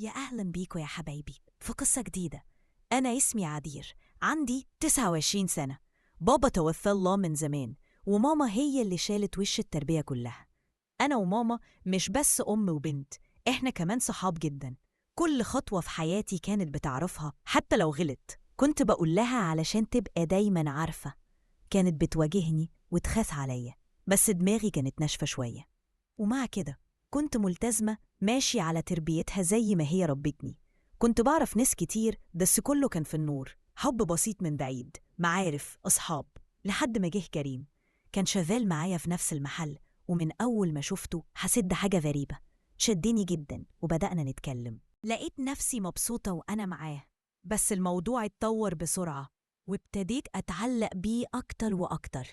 يا أهلا بيكو يا حبايبي في قصة جديدة. أنا اسمي عدير، عندي 29 سنة. بابا توفى الله من زمان، وماما هي اللي شالت وش التربية كلها. أنا وماما مش بس أم وبنت، إحنا كمان صحاب جدا. كل خطوة في حياتي كانت بتعرفها، حتى لو غلط كنت بقول لها علشان تبقى دايما عارفة. كانت بتواجهني وتخاف عليا، بس دماغي كانت ناشفة شوية، ومع كده كنت ملتزمة ماشي على تربيتها زي ما هي ربتني. كنت بعرف ناس كتير، بس كله كان في النور، حب بسيط من بعيد، معارف، أصحاب، لحد ما جه كريم. كان شغال معايا في نفس المحل، ومن أول ما شفته حسيت بحاجة غريبة، شدني جدا وبدأنا نتكلم. لقيت نفسي مبسوطة وأنا معاه، بس الموضوع اتطور بسرعة وابتديت أتعلق بيه أكتر وأكتر.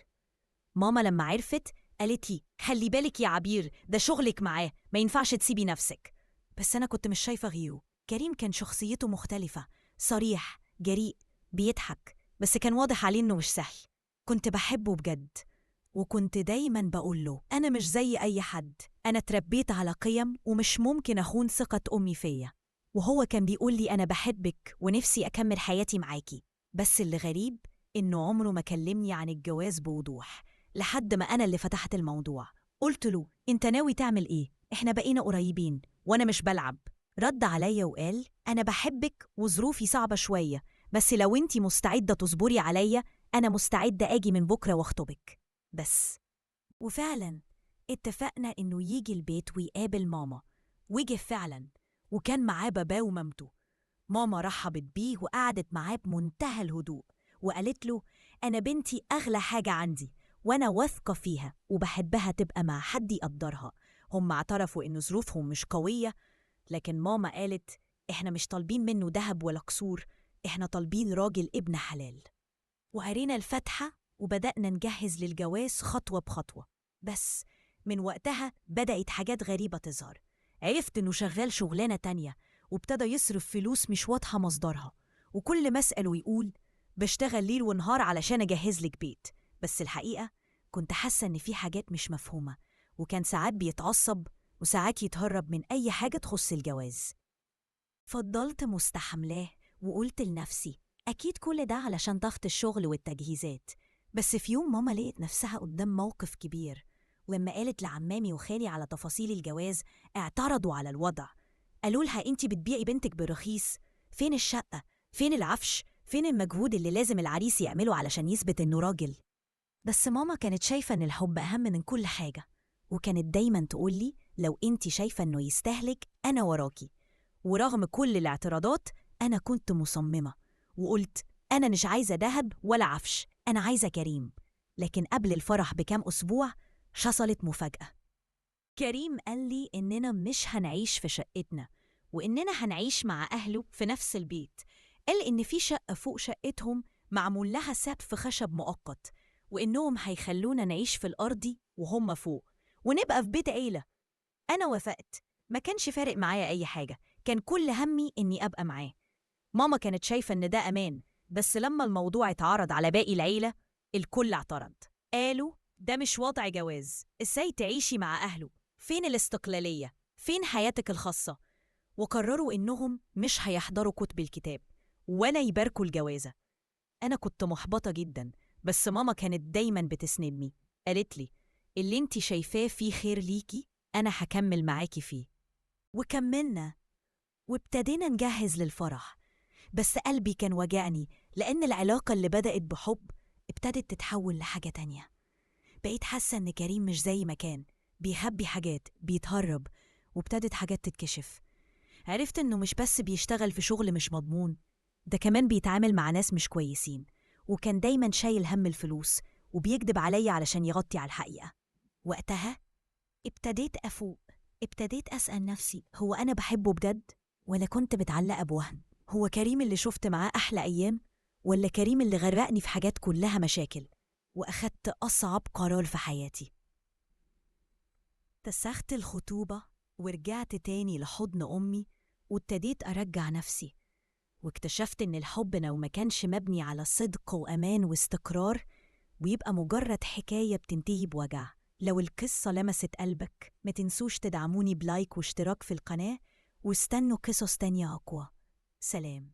ماما لما عرفت قالت لي خلي بالك يا عبير، ده شغلك معاه، ما ينفعش تسيبي نفسك. بس أنا كنت مش شايفة غيره. كريم كان شخصيته مختلفة، صريح، جريء، بيضحك، بس كان واضح عليه إنه مش سهل. كنت بحبه بجد، وكنت دايما بقول له أنا مش زي أي حد، أنا اتربيت على قيم ومش ممكن أخون ثقة أمي فيا. وهو كان بيقول لي أنا بحبك ونفسي أكمل حياتي معاكي. بس اللي غريب إنه عمره ما كلمني عن الجواز بوضوح، لحد ما أنا اللي فتحت الموضوع. قلت له أنت ناوي تعمل إيه؟ إحنا بقينا قريبين وأنا مش بلعب. رد عليا وقال أنا بحبك وظروفي صعبة شوية، بس لو أنت مستعدة تصبري عليا أنا مستعدة أجي من بكرة وأخطبك. بس وفعلا اتفقنا إنه يجي البيت ويقابل ماما، وجه فعلا، وكان معاه باباه ومامته. ماما رحبت بيه وقعدت معاه بمنتهى الهدوء، وقالت له أنا بنتي أغلى حاجة عندي، وأنا واثقة فيها وبحبها تبقى مع حد يقدرها. هم اعترفوا إن ظروفهم مش قوية، لكن ماما قالت إحنا مش طالبين منه ذهب ولا قصور، إحنا طالبين راجل ابن حلال. وقرينا الفاتحة وبدأنا نجهز للجواز خطوة بخطوة. بس من وقتها بدأت حاجات غريبة تظهر. عرفت إنه شغال شغلانة تانية، وابتدى يصرف فلوس مش واضحة مصدرها، وكل ما أسأله يقول بشتغل ليل ونهار علشان أجهز لك بيت. بس الحقيقة كنت حاسة إن في حاجات مش مفهومة، وكان ساعات بيتعصب وساعات يتهرب من أي حاجة تخص الجواز. فضلت مستحملاه وقلت لنفسي أكيد كل ده علشان ضغط الشغل والتجهيزات. بس في يوم ماما لقيت نفسها قدام موقف كبير، ولما قالت لعمامي وخالي على تفاصيل الجواز اعترضوا على الوضع. قالوا لها انتي بتبيعي بنتك برخيص، فين الشقة؟ فين العفش؟ فين المجهود اللي لازم العريس يعمله علشان يثبت انه راجل؟ بس ماما كانت شايفة ان الحب أهم من كل حاجة، وكانت دايما تقول لي لو انتي شايفة انه يستهلك أنا وراكي. ورغم كل الاعتراضات أنا كنت مصممة، وقلت أنا مش عايزة دهب ولا عفش، أنا عايزة كريم. لكن قبل الفرح بكام أسبوع حصلت مفاجأة. كريم قال لي إننا مش هنعيش في شقتنا، وإننا هنعيش مع أهله في نفس البيت. قال إن في شقة فوق شقتهم معمول لها سقف خشب مؤقت، وإنهم هيخلونا نعيش في الأرضي وهم فوق، ونبقى في بيت عيلة. أنا وافقت، ما كانش فارق معايا أي حاجة، كان كل همي إني أبقى معاه. ماما كانت شايفة إن ده أمان، بس لما الموضوع اتعرض على باقي العيلة الكل اعترض. قالوا ده مش وضع جواز، إزاي تعيشي مع أهله؟ فين الاستقلالية؟ فين حياتك الخاصة؟ وقرروا إنهم مش هيحضروا كتب الكتاب ولا يباركوا الجوازة. أنا كنت محبطة جدا، بس ماما كانت دايما بتسندني. قالت لي اللي انتي شايفاه فيه خير ليكي أنا هكمل معاكي فيه. وكملنا وابتدينا نجهز للفرح. بس قلبي كان وجعني، لأن العلاقة اللي بدأت بحب ابتدت تتحول لحاجة تانية. بقيت حاسة إن كريم مش زي ما كان، بيخبي حاجات، بيتهرب، وابتدت حاجات تتكشف. عرفت إنه مش بس بيشتغل في شغل مش مضمون، ده كمان بيتعامل مع ناس مش كويسين، وكان دايما شايل هم الفلوس وبيكدب عليا علشان يغطي على الحقيقة. وقتها ابتديت أفوق، ابتديت أسأل نفسي هو أنا بحبه بجد ولا كنت متعلقة بوهم؟ هو كريم اللي شفت معاه أحلى أيام ولا كريم اللي غرقني في حاجات كلها مشاكل؟ وأخدت أصعب قرار في حياتي. تسخت الخطوبة ورجعت تاني لحضن أمي، وابتديت أرجع نفسي. واكتشفت إن الحب لو ما كانش مبني على صدق وأمان واستقرار ويبقى مجرد حكاية بتنتهي بوجع. لو القصة لمست قلبك ما تنسوش تدعموني بلايك واشتراك في القناة، واستنوا قصص تانية أقوى. سلام.